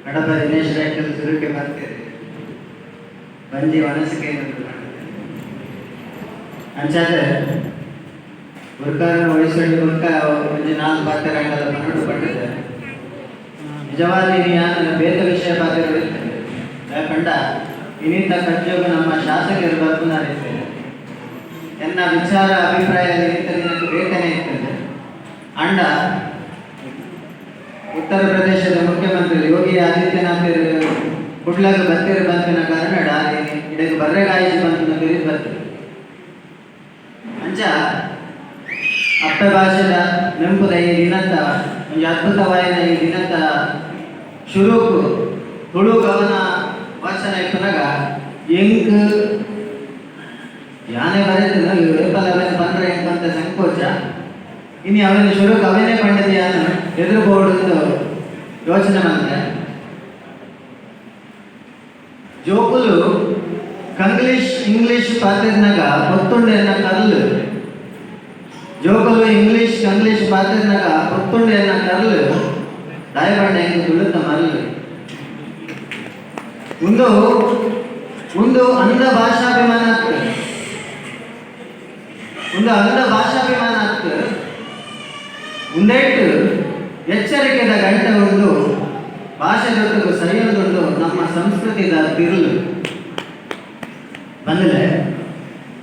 ಕಡಪ ದಿನೇಶ್ ರೈಕಲ್ ಸುರುಕೆ ಬರ್ತೀರಿ ಬಂಜಿ ಮನಸ್ಸಿಗೆ ಅಂಚಾದ ಗುರ್ಕಾರ ವಯಸ್ಸಲ್ಲಿ ಬೊಕ್ಕ ಒಂಜಿ ನಾಲ್ ಪಾತೆರ ಅಂಡಲ ಪನ್ನೊಂಡು ಪಂಡಿದೆ. ನಿಜವಾದ ಯಾನ್ ಬೇತೆ ವಿಷಯ ಪಾತೆರ ಇರ್ತದೆ. ಪಂಡ ಇನ್ನಿಂತ ಕಜ್ಜೋಗ ನಮ್ಮ ಶಾಸಕರು ಬರ್ಪುನಾರಿತ್ತೇವೆ. ಎನ್ನ ವಿಚಾರ, ಅಭಿಪ್ರಾಯ ಇಂಥ ದಿನಕ್ಕೆ ಬೇತನೆ ಇರ್ತದೆ. ಅಂಡ ಉತ್ತರ ಪ್ರದೇಶದ ಮುಖ್ಯಮಂತ್ರಿ ಯೋಗಿ ಆದಿತ್ಯನಾಥ್ ಕುಡ್ಲಗ ಬತ್ತಿರ ಬಂತಿನ ಕಾರಣ ಇಡಕ್ಕೆ ಬರ್ರೆಗಾಯಿಸಿ ಬಂತು ತಿರಿದು ಬರ್ತದೆ. ಅಂಚ ಅಪ್ಪೆ ಭಾಷೆದ ನೆಂಪುದ ಈ ದಿನತ್ತ ಒಂಜಿ ಅದ್ಭುತವಾಯಿನ ಈ ದಿನತ್ತ ಶುರುಕು ತುಳು ಕವನ ವಾಚನ ಇಪ್ಪುನಗ ಎಂಕ್ ಯಾನೆ ಬರೆತಿನ ಏಪಲ ಅವೇನು ಬಂದ್ರೆ ಎಂಕಂತ ಸಂಕೋಚ. ಇನಿ ಅವೇನು ಶುರುಕ್ ಅವೇನೇ ಪಂಡದಿ ಯಾನು ಎದುರು ಬೋಡು ಯೋಚನೆ ಮಂತೆ. ಜೋಕುಲು ಕಂಗ್ಲೀಷ್ ಇಂಗ್ಲಿಷ್ ಪಾತೆರ್ನಗ ಗೊತ್ತುಂಡೆನ್ನ ಕರ್ಲು. ಜೋಕುಲು ಇಂಗ್ಲಿಷ್ ಕಂಗ್ಲೀಷ್ ಪಾತೆರ್ನಗ ಗೊತ್ತುಂಡೆನ್ನ ಕರ್ಲು, ದಾಯಬಂಡ ಎಂಕ್ ತುಳುತ ಮರ್ಲು. ಒಂದು ಒಂದು ಅಂಧ ಭಾಷಾಭಿಮಾನ ಆಗ್ತದೆ. ಒಂದು ಅಂಧ ಭಾಷಾಭಿಮಾನ ಆಗ್ತದೆ. ಉಂದೆಟ್ಟು ಎಚ್ಚರಿಕೆದ ಗಂಟೆ ಒಂದು, ಭಾಷೆ ಜೊತೆಗೂ ಸರಿಯೊಂದುಂಡು ನಮ್ಮ ಸಂಸ್ಕೃತಿದ ತಿರುಳು ಬಂದಲೆ.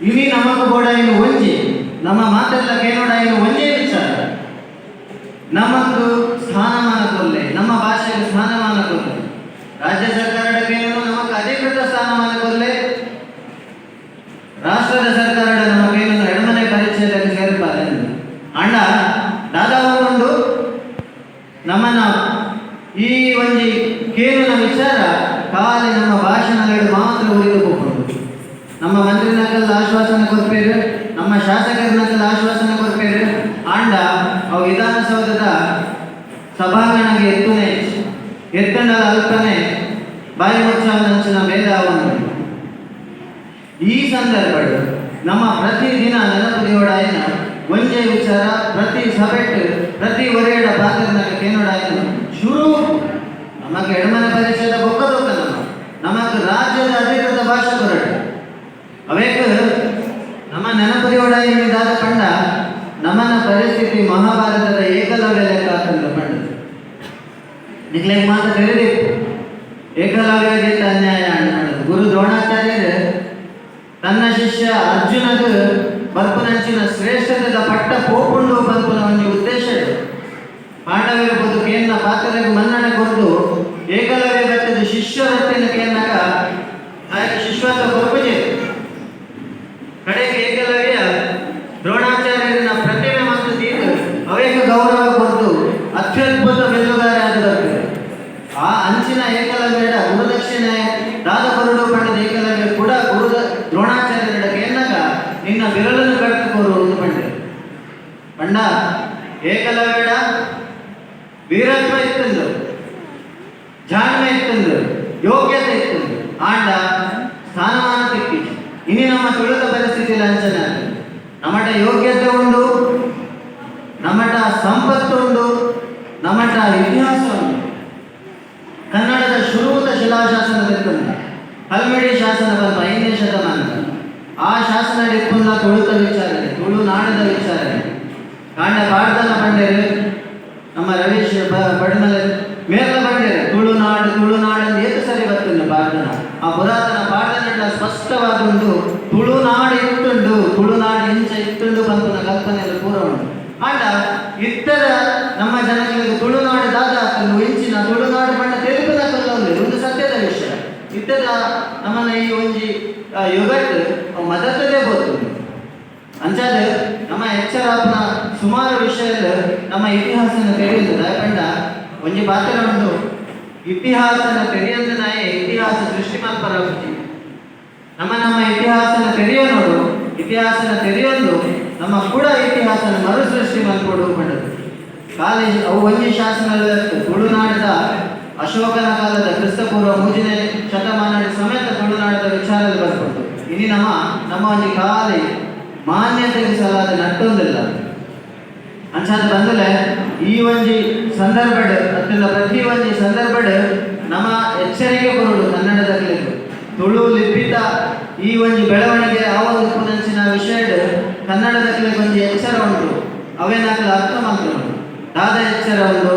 ಇನಿ ನಮಗ ಬೋಡಾಯಿನ ಒಂಜಿ, ನಮ್ಮ ಮಾತೆಲ್ಲ ಕೇನೋಡಾಯಿನ ಒಂಜೇ ವಿಚಾರ: ನಮಕ್ ಸ್ಥಾನಮಾನ ಕೊಲ್ಲೆ, ನಮ್ಮ ಭಾಷೆಗೆ ಸ್ಥಾನಮಾನ ಕೊಲ್ಲೆ. ರಾಜ್ಯ ಸರ್ಕಾರದ ಕೇನು ನಮಕ್ ಅಧಿಕೃತ ಸ್ಥಾನಮಾನ ಕೊಲ್ಲೆ. ರಾಷ್ಟ್ರದ ಸರ್ಕಾರದ ನಮಗೇನು ಎಡಮನೆ ಪರಿಚ್ಛೇದಕ್ಕೆ ಸೇರ್ಪಾದೆ. ಅಣ್ಣ ದಾದಾ, ನಮ್ಮನ್ನ ಈ ಒಂಜಿ ಕೇನುನ ವಿಚಾರ ಖಾಲಿ ನಮ್ಮ ಭಾಷಣಗಳು ಮಾತ್ರ ಉರಿದು ಹೋಗ್ಬೋದು. ನಮ್ಮ ಮಂತ್ರಿನಕಲ್ ಆಶ್ವಾಸನೆ ಕೊರ್ಪೇರು, ನಮ್ಮ ಶಾಸಕರನಕಲ್ ಆಶ್ವಾಸನೆ ಕೊರ್ಪೇರು. ಆಂಡ ಅವು ವಿಧಾನಸೌಧದ ಸಭಾಂಗಣಗೆ ಎತ್ತುನೆ ಎತ್ತಂಡಲ ಅಲ್ಪನೆ ಬಾಯಿ ಮುಚ್ಚಾವನಂಚಿನ ಭೇದ ಅವನು. ಈ ಸಂದರ್ಭಡ್ ನಮ್ಮ ಪ್ರತಿದಿನ ನೆನಪು ದೇವಡಾಯನ ಒಂಜೇ ವಿಚಾರ, ಪ್ರತಿ ಸಭೆಟ್ ಪ್ರತಿ ಒರೆಯಡ ಪಾತ್ರನಾಗ ಕೇನೋಡಾಯನ, ಶುರು ನಮಗೆ ಎಡಮನೆ ಪರಿಚಯದ ಬೊಕ್ಕದೊಕ್ಕ ನಮ್ಮ ನಮಕ್ ರಾಜ್ಯದ ಅಧಿಕೃತ ಭಾಷೆ ಕೊರಡು. ಅವೇಕ್ ನಮ್ಮ ನೆನಪು ದೇವಡಾಯನ ದಾದ ಪಂಡ, ನಮನ ಪರಿಸ್ಥಿತಿ ಮಹಾಭಾರತದ ಏಕಲವ್ಯ ಲೆಕ್ಕ ಆತಂದ ಪಂಡ. ನಿಕ್ಲೆಗ್ ಮಾತ ತೆರೆದಿತ್ತು ಏಕಲವ್ಯಗಿಂತ ಅನ್ಯಾಯ ಮಾಡೋದು. ಗುರು ದ್ರೋಣಾಚಾರ್ಯರು ತನ್ನ ಶಿಷ್ಯ ಅರ್ಜುನಗ ಬರ್ಪುನಂಚಿನ ಶ್ರೇಷ್ಠತೆದ ಪಟ್ಟ ಪೋಪುಂಡು ಪನ್ಪುನ ಒಂಜಿ ಉದ್ದೇಶ ಪಾಂಡವರ ಪೊದು ಕೇನ್ನ ಪಾತ್ರರಿಗೆ ಮನ್ನಣೆ ಕೊರ್ದು, ಏಕಲವ್ಯ ಬೆಟ್ಟದ ಶಿಷ್ಯರತ್ತಿನ ಕೇನ್ನಗ ಆಯ್ತು ಶಿಷ್ಯತ್ವ ಕೊರ್ಪುಜೆ. ಕಡೆಗೆ ಏಕಲವ್ಯ ದ್ರೋಣಾಚಾರ್ಯರನ್ನ ಪ್ರತಿಮೆ ಮತ್ತು ತೀರು ಅವೇಕ ಗೌರವ ಕೊರ್ದು ಅತ್ಯದ್ಭುತ ಮೆಲ್ಲುಗಾರ ಆದ. ಆ ಅಂಚಿನ ಏಕಲವ್ಯಡ ಗುರುದಕ್ಷಿಣೆ ದಾದ ಕೊರಡು ಪಂಡದ ಏಕಲವ್ಯ ಕೂಡ ಗುರು ದ್ರೋಣಾಚಾರ್ಯರ ಕೇನ್ನಗ ನಿನ್ನ ಬಿರಲನ್ನು ಕಡ್ದುಕೋರು ಒಂದು ಪಂಡೆ. ಪಂಡ ಏಕಲವ್ಯಡ ವೀರತ್ವ ಇತ್ತಂದು, ಜಾಣ್ಮೆ ಇತ್ತಂದು, ಯೋಗ್ಯತೆ ಇತ್ತಂದು, ಆಂಡ ಸ್ಥಾನಮಾನ ತಿಕ್ಕಿ. ಇನಿ ನಮ್ಮ ತುಳುತ ಪರಿಸ್ಥಿತಿ ಲಾಂಛನ. ನಮ್ಮಟ ಯೋಗ್ಯತೆ ಉಂಡು, ನಮ್ಮಟ ಸಂಪತ್ತು ಉಂಡು, ನಮ್ಮಟ ಇತಿಹಾಸ ಉಂಡು. ಕನ್ನಡದ ಶುರುವುದ ಶಿಲಾಶಾಸನ ತಿಕ್ಕಂದ ಹಲ್ಮಿಡಿ ಶಾಸನ ಬಂತು 5ನೇ ಶತಮಾನದ. ಆ ಶಾಸನ ಇಪ್ಪುನ್ನ ತುಳುತ ವಿಚಾರಣೆ, ತುಳು ನಾಡದ ವಿಚಾರಣೆ. ಕಾಂಡ ಪಾಡ್ದನ ಪಂಡೇರು ನಮ್ಮ ರವೀಶ್ ಬಡಮಲೆ ಮೇರ್ಲ ಪಂಡೇರು. ತುಳುನಾಡು, ತುಳುನಾಡು ಅಂತ ಏತು ಸರಿ ಬರ್ತದೆ ಪಾಡ್ದನ. ಆ ಪುರಾತನ ಪಾಡ್ದನಡ್ಲ ಸ್ಪಷ್ಟವಾದ ಉಂಡು, ತುಳುನಾಡು ಇತ್ತುಂಡು, ತುಳುನಾಡು ಇಂಚ ಇತ್ತುಂಡು ಪನ್ಪುನ ಕಲ್ಪನೆಯಲ್ಲಿ ಪೂರ ಉಂಡು. ಆಂಡ ಇತ್ತರ ನಮ್ಮ ಜನಗಳಿಗೆ ತುಳುನಾಡು ದಾದ ಆತುಂಡು, ಇಂಚಿನ ತುಳುನಾಡು ಪಂಡ ತೆಲುಗುನ ಕಲ್ಲೊಂದು ಒಂದು ಸತ್ಯದ ವಿಷಯ. ಇತ್ತದ ನಮ್ಮನ ಈ ಒಂಜಿ ಯುಗಟ್ ಅವು ಮದತ್ತದೇ ಗೊತ್ತುಂಡು. ಅಂಚಾದ ನಮ್ಮ ಎಚ್ಚರಾಪನ ಸುಮಾರು ವಿಷಯದ ನಮ್ಮ ಇತಿಹಾಸನ ತೆರೆಯುವುದು. ಪಂಡ ಒಂಜಿ ಪಾತ್ರ ಉಂಟು, ಇತಿಹಾಸನ ತೆರೆಯಂದ ನಾಯೆ ಇತಿಹಾಸ ಸೃಷ್ಟಿ ಮಲ್ಪರ. ನಮ್ಮ ನಮ್ಮ ಇತಿಹಾಸನ ತೆರೆಯ ನೋಡು, ಇತಿಹಾಸನ ತೆರೆಯೊಂದು ನಮ್ಮ ಕೂಡ ಇತಿಹಾಸನ ಮರುಸೃಷ್ಟಿ ಮಲ್ಪೊಡು ಪಂಡದು. ಕಾಲೇಜ್ ಅವು ಒಂಜಿ ಶಾಸನ ತುಳುನಾಡದ ಅಶೋಕನ ಕಾಲದ ಕ್ರಿಸ್ತಪೂರ್ವ 3ನೇ ಶತಮಾನ ಸಮೇತ ತುಳುನಾಡದ ವಿಚಾರದ ಬರ್ಪುಂಡು. ಇನಿ ನಮ್ಮ ನಮ್ಮ ಒಂಜಿ ಖಾಲಿ ಮಾನ್ಯತೆಗೆ ಸಲಾದ ನಟ್ಟೊಂದಿಲ್ಲ. ಅಂಚಾದ ಬಂದಲೆ ಈ ಒಂಜಿ ಸಂದರ್ಭಡ್ ಅತ್ತಿಲ್ಲ ಪ್ರತಿ ಒಂಜಿ ಸಂದರ್ಭಡ್ ನಮ್ಮ ಎಚ್ಚರಿಕೆ ಬರುವುದು ಕನ್ನಡದ ತುಳು ಲಿಪಿತ ಈ ಒಂಜಿ ಬೆಳವಣಿಗೆ ಆ ಒಂದು ಪುನಂಚಿನ ವಿಷಯಡ್ ಕನ್ನಡದ ಒಂಜಿ ಎಚ್ಚರ ಉಂಟು. ಅವೇನಾಗಲ ಅರ್ಥ ಮಾಡ್ತಾರೆ. ದಾದ ಎಚ್ಚರ ಉಂಟು?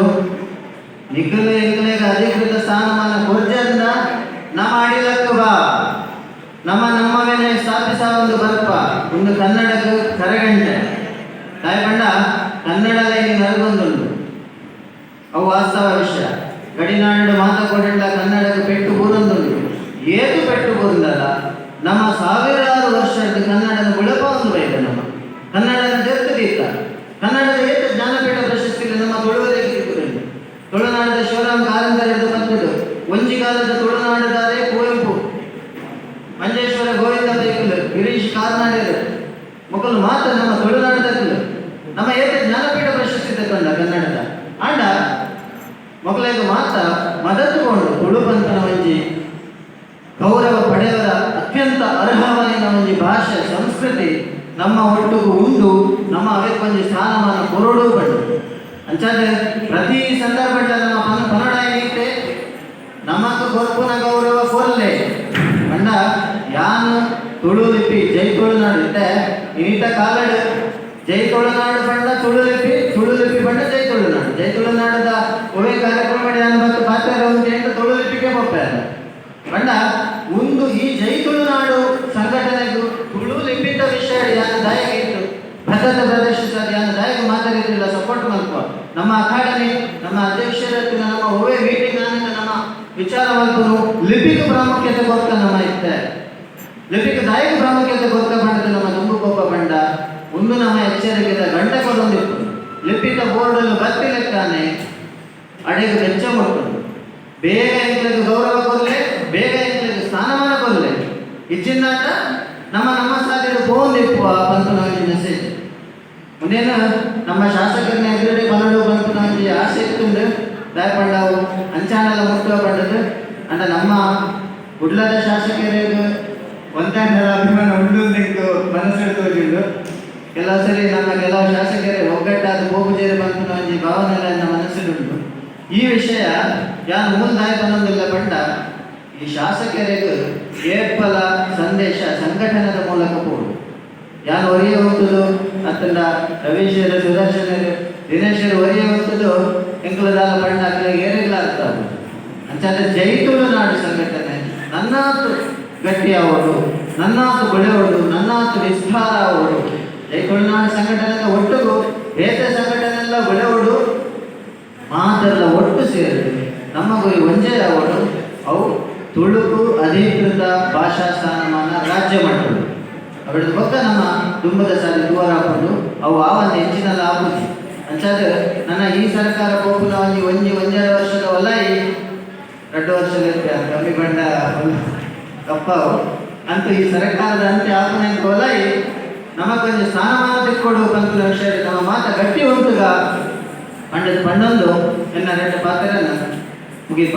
ನಿಖಲು ಎಂಕಲೆಗ್ ಅಧಿಕೃತ ಸ್ಥಾನಮಾನ ಕೊರ್ಜಂದ ನಮ್ಮ ಅಡಿಲಕ್ಕ ಬಾ, ನಮ್ಮ ನಮ್ಮವೇನೆ ಸ್ಥಾಪಿಸ ಒಂದು ಬರ್ಪ. ಒಂದು ಕನ್ನಡಕ್ಕೆ ಕರಗಂಟೆ ತಾಯಿ ಪಂಡ ಕನ್ನಡದ ಈ ನರಗೊಂದುಂಡು. ಅವು ವಾಸ್ತವ ವಿಷಯ. ಗಡಿನಾಡು ಮಾತಕೊಡಿಂಡ ಕನ್ನಡಕ್ಕೆ ಪೆಟ್ಟು ಬೂರೊಂದುಂಡು. ಏತು ಪೆಟ್ಟು ಬೂರಂದಲ್ಲ, ನಮ್ಮ ಸಾವಿರಾರು ವರ್ಷದ ಕನ್ನಡದ ಬುಳಪ ಒಂದು ಬೈದ ನಮ್ಮ ಕನ್ನಡದ ದೀರ್ಘ ಕನ್ನಡದ ಏತ ಜ್ಞಾನಪೀಠ ಪ್ರಶಸ್ತಿಗೆ ನಮ್ಮ ತುಳುವರಿಗೆ ಸಿಕ್ಕುತ್ತದೆ. ತುಳುನಾಡದ ಶಿವರಾಮ್ ಕಾರಂತರೆಡ್ದು ಬಂದದ್ದು ಒಂಜಿ ಕಾಲದ ತುಳುನಾಡದಾರೆ ಕುವೆಂಪು, ಮಂಜೇಶ್ವರ ಗೋವಿಂದ ಪೈಕುಲು, ಗಿರೀಶ್ ಕಾರ್ನಾಡರು ಮೊಕಲು ಮಾತ್ರ ನಮ್ಮ ತುಳುನಾಡದಕ್ಕಲು. ನಮ್ಮ ಏತ ಜ್ಞಾನಪೀಠ ಪ್ರಶಸ್ತಿ ತಕೊಂಡ ಕನ್ನಡದ ಆಂಡ ಮೊಕಲೆಗ್ ಮಾತ್ರ ಮದತುಕೊಂಡು ತುಳು ಪಂತನ ಒಂಜಿ ಗೌರವ ಪಡೆಯವರ ಅತ್ಯಂತ ಅರ್ಹವಾದ ಒಂಜಿ ಭಾಷೆ ಸಂಸ್ಕೃತಿ ನಮ್ಮ ಒಟ್ಟುಗು ಉಂಡು. ನಮ್ಮ ಅವೆಕ್ ಒಂಜಿ ಸ್ಥಾನಮಾನ ಕೊರಡು ಬಂಡು. ಅಂಚಾದ ಪ್ರತಿ ಸಂದರ್ಭ ನಮ್ಮ ಪನಡಾಯ ನೀತೆ ನಮಕ್ ಕೊರ್ಪುನ ಗೌರವ ಕೊರ್ಲೆ ಪಂಡ ಯಾನ್ ತುಳು ಲಿಪಿ ಜೈ ತುಳುನಾಡು ಇತ್ತೆ ಇನಿತ ಕಾಲಡ್ ಜೈ ತುಳುನಾಡು ಪಂಡ ತುಳು ಲಿಪಿ, ತುಳು ಲಿಪಿ ಪಂಡ ಜೈ ತುಳುನಾಡು. ಜೈ ತುಳುನಾಡದ ಒವೇ ಕಾರ್ಯಕ್ರಮ ಯಾನ್ ಮತ್ತು ಪಾತ್ರ ಒಂದು ಎಂಟು ತುಳು ಲಿಪಿಗೆ ಬೊಪ್ಪೆ ಪಂಡ ಒಂದು ಈ ಜೈ ತುಳುನಾಡು ಸಂಘಟನೆಗೂ ತುಳು ಲಿಪಿತ ವಿಷಯ ಯಾನ್ ದಾಯಕ ಇತ್ತು ಭದ್ರತೆ ಪ್ರದರ್ಶಿಸ ಯಾನ್ ದಾಯಕ ಮಾತಾಡಿದ್ದಿಲ್ಲ. ಸಪೋರ್ಟ್ ಮಲ್ಪ ನಮ್ಮ ಅಕಾಡೆಮಿ, ನಮ್ಮ ಅಧ್ಯಕ್ಷರ ನಮ್ಮ ಒವೇ ಮೀಟಿಂಗ್ ಆನಗ ನಮ್ಮ ವಿಚಾರ ಮಲ್ಪನು ಲಿಪಿಗೆ ಪ್ರಾಮುಖ್ಯತೆ ಕೊರ್ತ ನಮ್ಮ ಇತ್ತೆ ಲಿಪಿಗೆ ದಾಯಕ ಪ್ರಾಮುಖ್ಯತೆ ಕೊರ್ತ ಪಂಡದ ನಮ್ಮ ದುಂಬು ಬಂಡ ಒಂದು ನಮ್ಮ ಎಚ್ಚರಿಕೆದ ಗಂಟೆ ಕೊಡೊಂದಿತ್ತು. ಲಿಪಿತ ಬೋರ್ಡನ್ನು ಬತ್ತಿ ಲೆಕ್ಕಾನೆ ಅಡೆಗೆ ಬೆಚ್ಚ ಮುಟ್ಟುದು. ಬೇಗ ಎಂಕ್ಲೆಗ್ ಗೌರವ ಕೊರ್ಲೆ, ಬೇಗ ಎಂಕ್ಲೆಗ್ ಸ್ಥಾನಮಾನ ಕೊರ್ಲೆ, ಇಚ್ಚಿಂದಾಟ ನಮ್ಮ ನಮ್ಮ ಸಾಧ್ಯತೆ ಪೋಂದಿಪ್ಪು ಪನ್ಪುನ ಒಂಜಿ ಮೆಸೇಜ್. ಮುಂದೇನು ನಮ್ಮ ಶಾಸಕರನ್ನ ಎದುರುಗಡೆ ಬನ್ನಡು ಪನ್ಪುನ ಒಂಜಿ ಆಸೆ ಇತ್ತುಂಡು. ದಾಯಪಂಡವು ಅಂಚಾನಲ ಮುಟ್ಟುವ ಪಂಡದು ಅಂಡ ನಮ್ಮ ಕುಡ್ಲದ ಶಾಸಕರಿಗೆ ಒಂತಾಂಡಲ ಅಭಿಮಾನ ಉಂಡು ಎಂಕ್ ಮನಸ್ಸು ತೋಜುಂಡು. ಕೆಲವು ಸರಿ ನಮ್ಮ ಕೆಲವು ಶಾಸಕರೇ ಒಗ್ಗಟ್ಟಾದ ಪೋಪುಜೇರು ಪನ್ಪುನ ಒಂಜಿ ಭಾವನೆ ನನ್ನ ಮನಸ್ಸಿಡುಂಟು. ಈ ವಿಷಯ ಯಾನ್ ಮೂಲ ದಾಯ ಪನ್ನೊಂದಿಲ್ಲ ಪಂಡ, ಈ ಶಾಸಕರಿಗೂ ಏಪಲ ಸಂದೇಶ ಸಂಘಟನೆದ ಮೂಲಕ ಪೋಡು. ಯಾನ್ ಒರಿಯ ಹೊತ್ತದು ಅತ್ತಂಡ ರವೀಶರು, ಸುದರ್ಶನರು, ದಿನೇಶರು ಒರಿಯ ಹೊತ್ತದು ಎಂಕುಲದಾಲ ಪಂಡ ಅಕ್ಲೆಗ್ ಏರೆಗ್ಲ ಅರ್ಥ ಆಗುದು. ಅಂಚಾದ ಜೈ ತುಳುನಾಡು ಸಂಘಟನೆ ನನ್ನಾತು ಗಟ್ಟಿ ಆವಡು, ನನ್ನಾತು ಬೆಳೆಯೋಡು, ನನ್ನಾತು ವಿಸ್ತಾರ ಆವಡು. ಜೈ ತುಳುನಾಡು ಸಂಘಟನೆ ಒಟ್ಟುಗು ಬೇತೆ ಸಂಘಟನೆ ಎಲ್ಲ ಬೆಳೆಯೋಡು, ಮಾತೆಲ್ಲ ಒಟ್ಟು ಸೇರಿದೆ ನಮ್ಮ ಗುರಿ ಒಂಜೇ ಆವಡು. ಅವು ತುಳುಕು ಅಧಿಕೃತ ಭಾಷಾ ಸ್ಥಾನಮಾನ ರಾಜ್ಯ ಮಟ್ಟದ ಅವಿಡದ ಬೊಕ್ಕ ನಮ್ಮ ದುಂಬದ ಸಾರಿ ದೂರ ಹಾಕೊಂಡು ಅವು ಆವನ್ನ ಹೆಚ್ಚಿನಲ್ಲ ಆಪುಜಿ. ಅಂಚಾದ ನನ್ನ ಈ ಸರ್ಕಾರ ಪೋಪುನ ಒಂಜಿ ಒಂಜಿ ಒಂಜರ ವರ್ಷದ ಒಲಾಯಿ 2 ವರ್ಷದ ಕಮ್ಮಿ ಬಂಡ ತಪ್ಪಾವು ಅಂತೂ ಈ ಸರ್ಕಾರದ ಅಂತ್ಯ ಆಪುನ ಒಲಾಯಿ ನಮಗೊಂಜಿ ಸ್ಥಾನಮಾನ ತಿಕ್ಕೊಡು ಪನ್ಪಿನ ವಿಷಯ ನಮ್ಮ ಮಾತ ಗಟ್ಟಿ ಉಂಟುಗ ಪಂಡದ ಪಂಡೊಂದು ಎನ್ನ ರೆಡ್ಡ ಪಾತ್ರನ ಮುಗಿಪ.